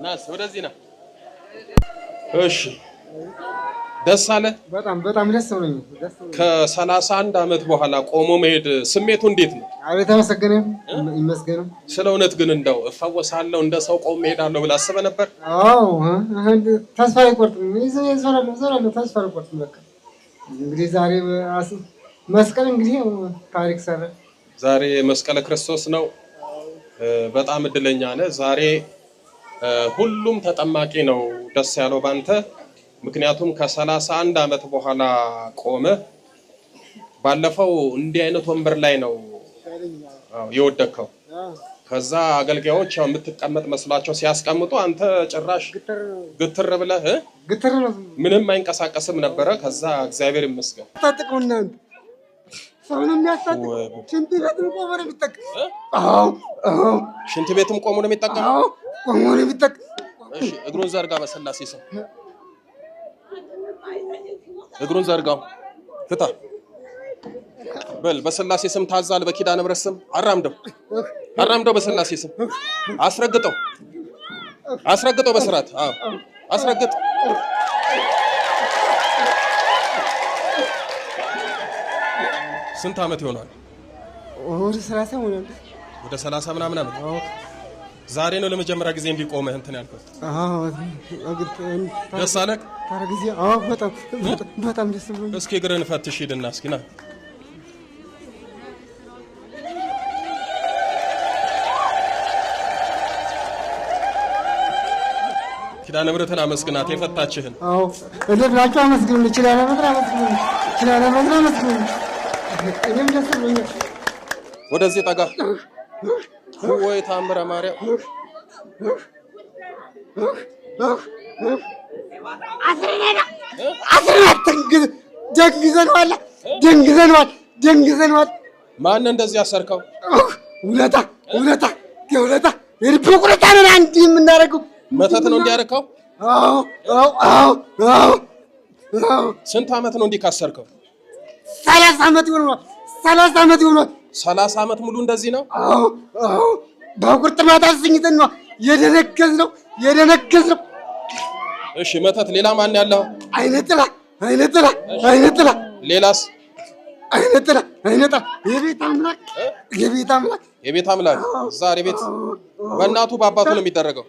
ናስ ወደዚህ ና። እሺ ደስ አለ። በጣም በጣም ደስ ብሎኛል። ደስ ብሎኛል። ከ31 ዓመት በኋላ ቆሞ መሄድ ስሜቱ እንዴት ነው? አቤት ተመሰገነ ይመስገን። ስለ እውነት ግን እንደው እፈወሳለሁ እንደ ሰው ቆሜ እሄዳለሁ ብለህ አስበህ ነበር? አዎ ተስፋ አይቆርጥም። እዞራለሁ እዞራለሁ ተስፋ አልቆርጥም። በቃ እንግዲህ ዛሬ መስቀል እንግዲህ ታሪክ ሰራ። ዛሬ መስቀለ ክርስቶስ ነው። በጣም እድለኛ ነህ። ዛሬ ሁሉም ተጠማቂ ነው ደስ ያለው ባንተ። ምክንያቱም ከ31 ዓመት በኋላ ቆመ። ባለፈው እንዲህ አይነት ወንበር ላይ ነው የወደቅከው። ከዛ አገልጋዮች ያው የምትቀመጥ መስሏቸው ሲያስቀምጡ አንተ ጭራሽ ግትር ብለህ ግትር ነው፣ ምንም አይንቀሳቀስም ነበረ። ከዛ እግዚአብሔር ይመስገን። ታጥቀው እናንተ ሰው ነው የሚያስታጥቀው። ሽንት ቤትም ቆሞ ነው የሚጠቀም። አዎ አዎ፣ ሽንት ቤትም ቆሞ ነው የሚጠቀም። አዎ ቆሞ ነው የሚጠቀም። እሺ፣ እግሩን ዘርጋ በስላሴ ስም እግሩን ዘርጋው፣ ፍታ በል። በስላሴ ስም ታዛል። በኪዳነ ምሕረት ስም አራምደው፣ አራምደው። በስላሴ ስም አስረግጠው፣ አስረግጠው፣ በስርዓት አዎ፣ አስረግጥ። ስንት ዓመት ይሆናል? ወደ 30 ሆኗል። ወደ 30 ምናምን ዓመት። ዛሬ ነው ለመጀመሪያ ጊዜ እንዲቆመህ እንትን ያልኩት። አዎ ደስ አለህ? ጊዜ አዎ፣ በጣም በጣም ደስ ብሎኛል። እስኪ እግርህን ፈትሽ ሂድና እስኪ ና። ኪዳነ ምሕረትን አመስግናት የፈታችህን። አዎ እልል ብላችሁ አመስግኑልኝ። ኪዳነ ምሕረትን አመስግኑልኝ። ኪዳነ ምሕረትን አመስግኑልኝ። እኔም ደስ ብሎኛል። ወደዚህ ጠጋ። ወይ ታምረ ማርያም። ደንግዘነዋል፣ ደንግዘነዋል፣ ደንግዘነዋል። ማን እንደዚህ ያሰርከው? ውለታ ውለታ የውለታ የልብ ቁርጣ ነን። አንድ የምናደርገው መተት ነው እንዲያረከው? አዎ አዎ አዎ አዎ አዎ። ስንት ዓመት ነው እንዲህ ካሰርከው? 30 ዓመት ይሆነዋል። 30 ዓመት ይሆነዋል። 30 ዓመት ሙሉ እንደዚህ ነው? አዎ አዎ። በቁርጥማት አሰኝተን ነው የደነገዝነው የደነገዝነው። እሺ መተት ሌላ ማን ያለው? አይነ ጥላ አይነ ጥላ አይነ ጥላ። ሌላስ? አይነ ጥላ አይነ ጥላ። የቤት አምላክ የቤት አምላክ የቤት አምላክ ዛሬ ቤት በእናቱ በአባቱ ነው የሚደረገው።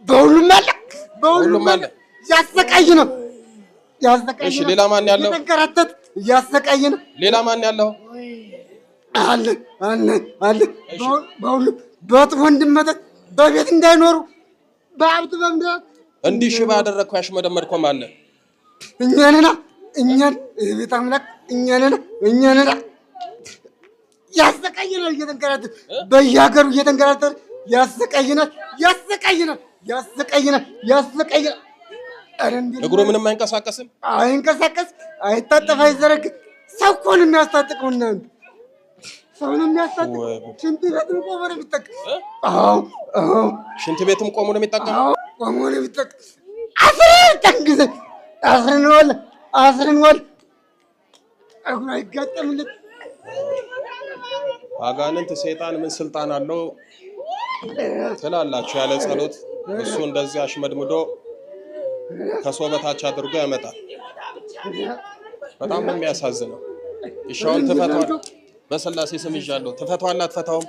በሁሉም አለ በሁሉም አለ። ያሰቃይ ነው ያሰቃይ እሺ ነው። ሌላ ማን ያለው? የተንከራተት ያሰቃይ ነው። ሌላ ማን ያለው? አለ አለ አለ። በሁሉም በወንድም መተት በቤት እንዳይኖሩ በሀብት በምድር እንዲህ ሽባ ያደረግከው ያሽመደመድከው ማን ነው? እኛ ነና እኛን የቤት አምላክ እኛ ነና እኛ ነና። ያሰቃየናል እየተንከራተት በየሀገሩ እየተንከራተት ያሰቃየናል ያሰቃየናል ያሰቃየናል ያሰቃየናል። ኧረ እንዴት እግሩ ምንም አይንቀሳቀስም። አይንቀሳቀስ አይታጠፍ አይዘረግ። ሰው እኮ ነው የሚያስታጥቀው እናንተ ሰው ነው የሚያስታጥቀው። ሽንት ቤትም ቆሞ ነው የሚጠቀም። አዎ አዎ ሽንት ቤትም ቆሞ ነው የሚጠቀም። አዎ ቆሞ ነው የሚጠቀም። አስረን ጠንግዘን አስረነዋል አስረነዋል። እግሩ አይጋጠምለት። አጋንንት ሰይጣን ምን ስልጣን አለው ትላላችሁ? ያለ ጸሎት እሱ እንደዚህ አሽመድምዶ ከሰው በታች አድርጎ ያመጣል። በጣም ነው የሚያሳዝነው። እሻውን ትፈቷል። በስላሴ ስም ይዣለሁ። ትፈቷል አትፈታውም?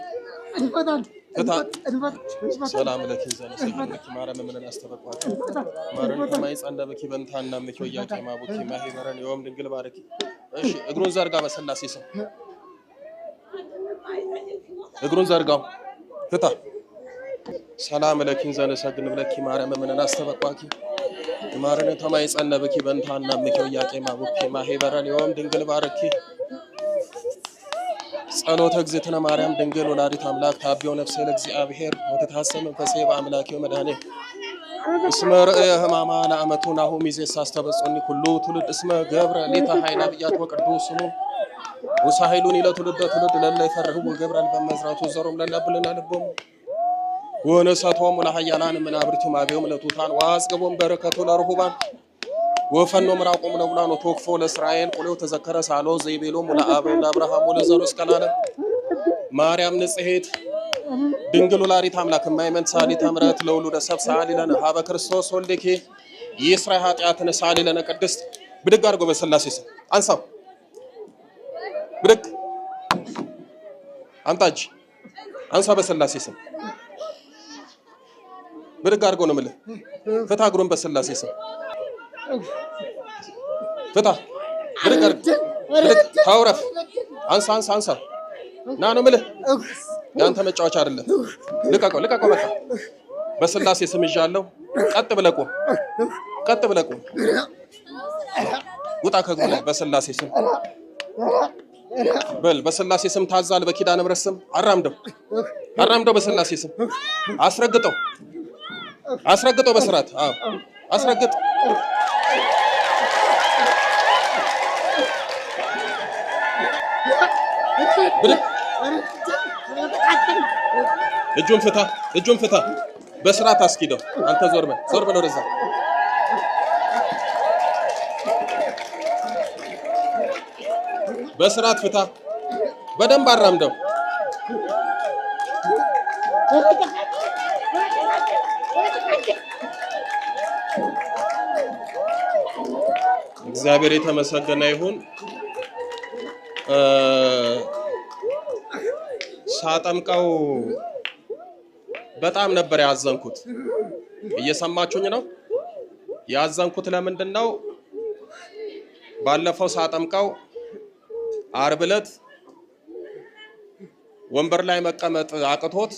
ሰላም ለኪ ዘነሰለኪ ማርያም ምን አስተበቋት ማርያም ከማይጸነ በኪ በንታና ምኪ ወያቄ ማቡኪ ማህበረን የወም ድንግል ባረኪ። እሺ እግሩን ዘርጋ በስላሴ ስም እግሩን ዘርጋው፣ ፍታ። ሰላም ለኪ ዘነሰግን ብለኪ ማርያም ምን አስተበቋኪ ማርያም ከማይጸነ በኪ በንታና ምኪ ወያቄ ማቡኪ ማህበረን የወም ድንግል ባረኪ። ጸሎተ እግዝእትነ ማርያም ድንግል ወላዲተ አምላክ ታቢዮ ነፍሴ ለእግዚአብሔር ወተታሰብ መንፈሴ በአምላኬ መድኃኔ እስመ ርእየ ሕማማ ለአመቱ ናሁ ሚዜሳ አስተበጽኒ ኩሉ ትውልድ እስመ ገብረ ሌተ ኃይለ አብያት ወቅዱስ ስሙ ወሳይሉን ለትውልደ ትውልድ ለለ ይፈርህዎ ገብረ በመዝራቱ ዘሮም ለለብልና ልቦም ወነሳቶም ለኃያላን መናብርቱ ማቢዮም ለቱታን ወአጽግቦም በረከቱ ለርሁባን ወፈኖ ምራቆም ለቡላን ወተወክፎ ለእስራኤል ቁሌው ተዘከረ ሳሎ ዘይቤሎም ለአብ ለአብርሃም ወለዘሩ እስከ ለዓለም። ማርያም ንጽሔት ድንግል ወላዲተ አምላክ እማይመን ሰዓሊተ ምሕረት ለውሉደ ሰብ ሰዓሊ ለነ ሀበ ክርስቶስ ወልድኪ ይስራይ ኃጢአትነ ሰዓሊ ለነ ቅድስት። ብድግ አድርጎ በስላሴ ስም አንሳው። ብድግ አምጣ እጅ አንሳ። በስላሴ ስም ብድግ አድርጎ ነው የምልህ። ፍታ እግሩን በስላሴ ስም ፍታ። ብድግ አድርግ። ብድግ ታውረፍ። አንሳ አንሳ አንሳ። ና ነው የምልህ። የአንተ መጫወቻ አይደለም። ልቀቀው ልቀቀው። በቃ በስላሴ ስም ይዣለሁ። ቀጥ ብለህ ቁም። ቀጥ ብለህ ቁም። ውጣ ከእግሩ ላይ በስላሴ ስም በል። በስላሴ ስም ታዛል። በኪዳነ ምሕረት ስም አራምደው አራምደው። በስላሴ ስም አስረግጠው አስረግጠው። በስርዓት አዎ፣ አስረግጥ። ብድግ። እጁን ፍታ፣ እጁን ፍታ። በስርዓት አስኪደው። አንተ ዞር በል፣ ዞር በል ወደዛ። በስርዓት ፍታ። በደንብ አራምደው። እግዚአብሔር የተመሰገነ ይሁን። ሳጠምቀው በጣም ነበር ያዘንኩት። እየሰማችሁኝ ነው? ያዘንኩት ለምንድን ነው? ባለፈው ሳጠምቀው ዓርብ ዕለት ወንበር ላይ መቀመጥ አቅቶት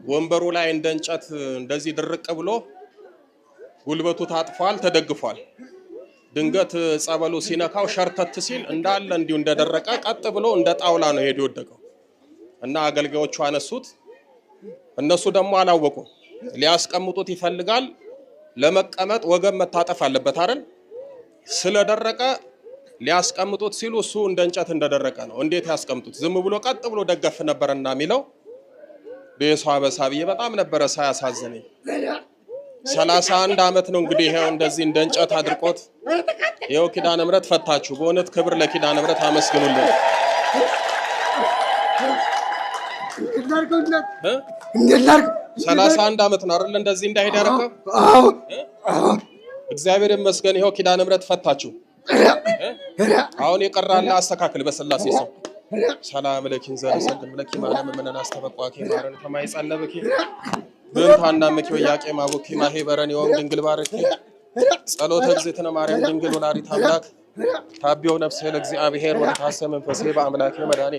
ወንበሩ ላይ እንደ እንጨት እንደዚህ ድርቅ ብሎ ጉልበቱ ታጥፏል፣ ተደግፏል። ድንገት ጸበሉ ሲነካው ሸርተት ሲል እንዳለ እንዲሁ እንደደረቀ ቀጥ ብሎ እንደ ጣውላ ነው ሄዶ የወደቀው እና አገልጋዮቹ አነሱት። እነሱ ደግሞ አላወቁም። ሊያስቀምጡት ይፈልጋል። ለመቀመጥ ወገብ መታጠፍ አለበት አይደል? ስለደረቀ ሊያስቀምጡት ሲሉ እሱ እንደ እንጨት እንደደረቀ ነው። እንዴት ያስቀምጡት? ዝም ብሎ ቀጥ ብሎ ደገፍ ነበርና የሚለው ቤሷ አበሳ ብዬ በጣም ነበረ ሳያሳዝነኝ። 31 ዓመት ነው እንግዲህ ይሄው እንደዚህ እንደ እንጨት አድርቆት ይኸው ኪዳነ ምሕረት ፈታችሁ። በእውነት ክብር ለኪዳነ ምሕረት አመስግኑልን። እ? 31 ዓመት ነው አይደል? እንደዚህ እንዳይሄድ ያደረገው። እግዚአብሔር ይመስገን። ይኸው ኪዳነ ምሕረት ፈታችሁ። አሁን የቀራለ አስተካክል በስላሴ ስም። ሰላም ለኪን ዘሰግድ ለኪ ማለም ምነን አስተበቋኪ ማረን ከማይጸለብኪ ብንታና ምኪ ወያቄ ማቡኪ ማሄበረን የወም ድንግል ባርኪ ጸሎተ እግዝእትነ ማርያም ድንግል ወላዲተ አምላክ ታቢዮ ነፍሴ ለእግዚአብሔር ወተታሰ መንፈሴ በአምላኬ መድኃኔ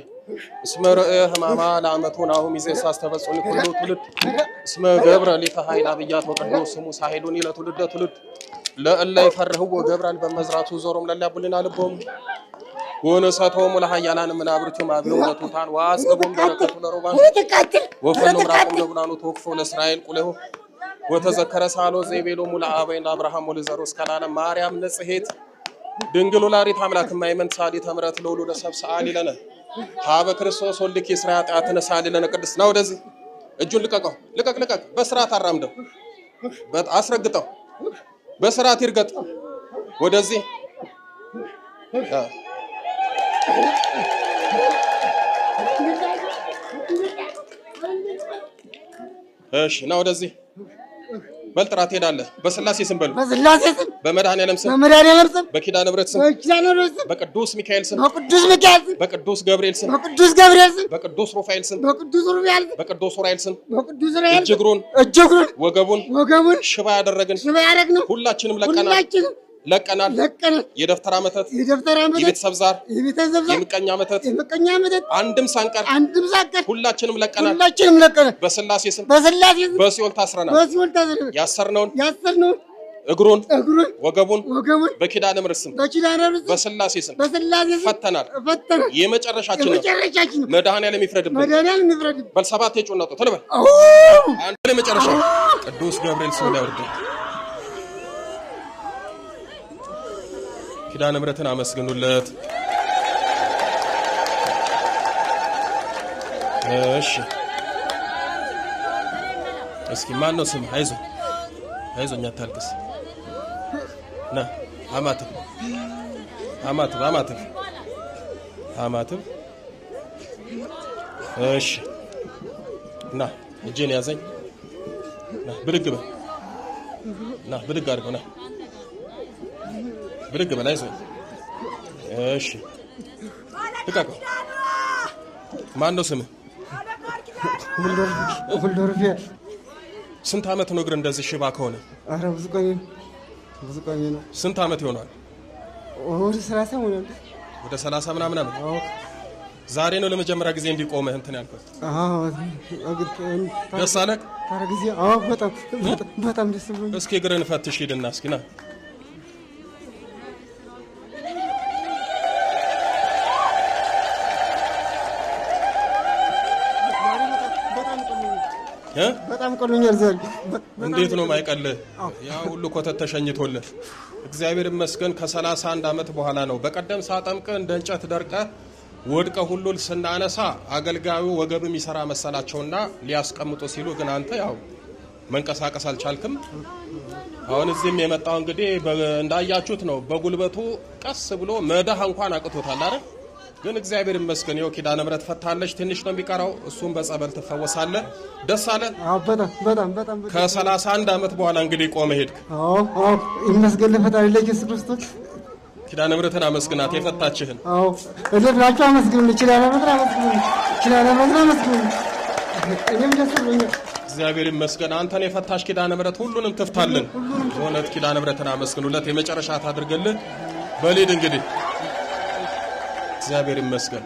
እስመ ርእየ ሕማማ ለአመቱ ናሁ ሚዜ ሳስተበጽኒ ኩሉ ትውልድ እስመ ገብረ ሊተ ኃይል አብያት ወቅዱስ ስሙ ሳሄሉኒ ለትውልደ ትውልድ ለእለ ይፈርህዎ ገብራል በመዝራቱ ዞሮም ለሊያቡልና ልቦም ወነሳቶም ለኃያላን ምናብርቱ ማብዮም ለቱታን ወአጽገቦም በረከቱ ለሮባን ወፈኖም ራቆም ለቡላኑ ተወክፎ ለእስራኤል ቁሌሁ ወተዘከረ ሳሎ ዘይቤሎሙ ለአበይን ለአብርሃም ወለዘሩ እስከ ለዓለም። ማርያም ንጽሔት ድንግል ወላዲተ አምላክ እማይመን ሰዓሊተ ምሕረት ለውሉደ ሰብእ ሰዓሊ ለነ ሀበ ክርስቶስ ወልድኪ ስራ ኃጢአትነ ሰዓሊ ለነ ቅድስት። ና ወደዚህ እጁን ልቀቀው። ልቀቅ ልቀቅ። በስርዓት አራምደው፣ አስረግጠው፣ በስርዓት ይርገጥ። ወደዚህ እሺ፣ ና ወደዚህ በል። ጥራት ትሄዳለህ። በስላሴ ስም በሉ። በስላሴ ስም፣ በመድኃኔዓለም ስም፣ በመድኃኔዓለም ስም፣ በኪዳነ ምሕረት ስም፣ በኪዳነ ምሕረት ስም፣ በቅዱስ ሚካኤል ስም፣ በቅዱስ ሚካኤል ስም፣ በቅዱስ ገብርኤል ስም፣ በቅዱስ ገብርኤል ስም፣ በቅዱስ ሩፋኤል ስም፣ በቅዱስ ሩፋኤል ስም፣ በቅዱስ ኡራኤል ስም በቅዱስ ኡራኤል እጅ እግሩን፣ እጅ እግሩን፣ ወገቡን ወገቡን ሽባ ያደረግን ሽባ ያደረግነው ሁላችንም ለቀናል። ሁላችንም ለቀናል። ለቀናል። የደብተራ መተት፣ የደብተራ መተት፣ የቤተሰብ ዛር፣ የቤተሰብ ዛር፣ የምቀኛ መተት የምቀኛ መተት አንድም ሳንቀር አንድም ሳንቀር ሁላችንም ለቀናል። ሁላችንም ለቀናል። በስላሴ ስም በስላሴ ስም በሲኦል ታስረናል። በሲኦል ታስረናል። ያሰርነውን ያሰርነውን እግሩን እግሩን ወገቡን ወገቡን በኪዳነ ምሕረት ስም በኪዳነ ምሕረት ስም በስላሴ ስም በስላሴ ስም ፈተናል። ፈተናል። የመጨረሻችን ነው። የመጨረሻችን ነው። መድኃኔዓለም ይፍረድብን። መድኃኔዓለም ይፍረድብን። በል ሰባት የጮህ ነው። ቶሎ በል። አንድ የመጨረሻ ቅዱስ ገብርኤል ስም ላይ ወርደ ኪዳነ ምሕረትን አመስግኑለት። እሺ እስኪ ማን ነው ስም? አይዞህ አይዞህ፣ አታልቅስ። ና አማትብ አማትብ አማትብ አማትብ። እሺ ና እጄን ያዘኝ። ና ብድግ በል። ና ብድግ አድርገው። ና ብድግ በል። አይዞህ። እሺ ልቀቀው። ማን ነው ስምህ? ወልዶርፌ። ስንት ዓመት ነው እግር እንደዚህ ሽባ ከሆነ? ኧረ ብዙ ቀኔ ነው፣ ብዙ ቀኔ ነው። ስንት ዓመት ይሆናል? ወደ 30 ሆኗል። ወደ 30 ምናምን ዓመት። ዛሬ ነው ለመጀመሪያ ጊዜ እንዲቆመህ እንትን ያልኩት። አዎ፣ ደስ አለህ? ታረ ጊዜ አዎ፣ በጣም በጣም ደስ ብሎኛል። እስኪ እግርህን ፈትሽ ሂድና እስኪ ና። እ? በጣም ቀሎኛል ዛሬ። እንዴት ነው ማይቀልህ? ያ ሁሉ ኮተት ተሸኝቶልህ እግዚአብሔር ይመስገን ከ31 ዓመት በኋላ ነው። በቀደም ሳጠምቅ እንደ እንጨት ደርቀ ወድቀ ሁሉ ስናነሳ አገልጋዩ ወገብ የሚሰራ መሰላቸውና ሊያስቀምጡ ሲሉ ግን አንተ ያው መንቀሳቀስ አልቻልክም። አሁን እዚህም የመጣው እንግዲህ እንዳያችሁት ነው። በጉልበቱ ቀስ ብሎ መዳህ እንኳን አቅቶታል አይደል? ግን እግዚአብሔር ይመስገን ይኸው ኪዳነ ምሕረት ፈታለች። ትንሽ ነው የሚቀረው፣ እሱም በጸበል ትፈወሳለህ። ደስ አለ። አዎ፣ በጣም በጣም በጣም። ከ31 ዓመት በኋላ እንግዲህ ቆመ ሄድክ። አዎ አዎ፣ ይመስገን ለፈጣሪ ለኢየሱስ ክርስቶስ። ኪዳነ ምሕረትን አመስግናት የፈታችህን። አዎ፣ እልል ብላችሁ አመስግኑልኝ። ኪዳነ ምሕረትን አመስግኑልኝ። ኪዳነ ምሕረትን አመስግኑልኝ። እኔም ደስ ብሎኛል። እግዚአብሔር ይመስገን። አንተን የፈታሽ ኪዳነ ምሕረት ሁሉንም ትፍታልን። በእውነት ኪዳነ ምሕረትን አመስግኑለት። የመጨረሻ ታድርግልህ። በሊድ እንግዲህ እግዚአብሔር ይመስገን።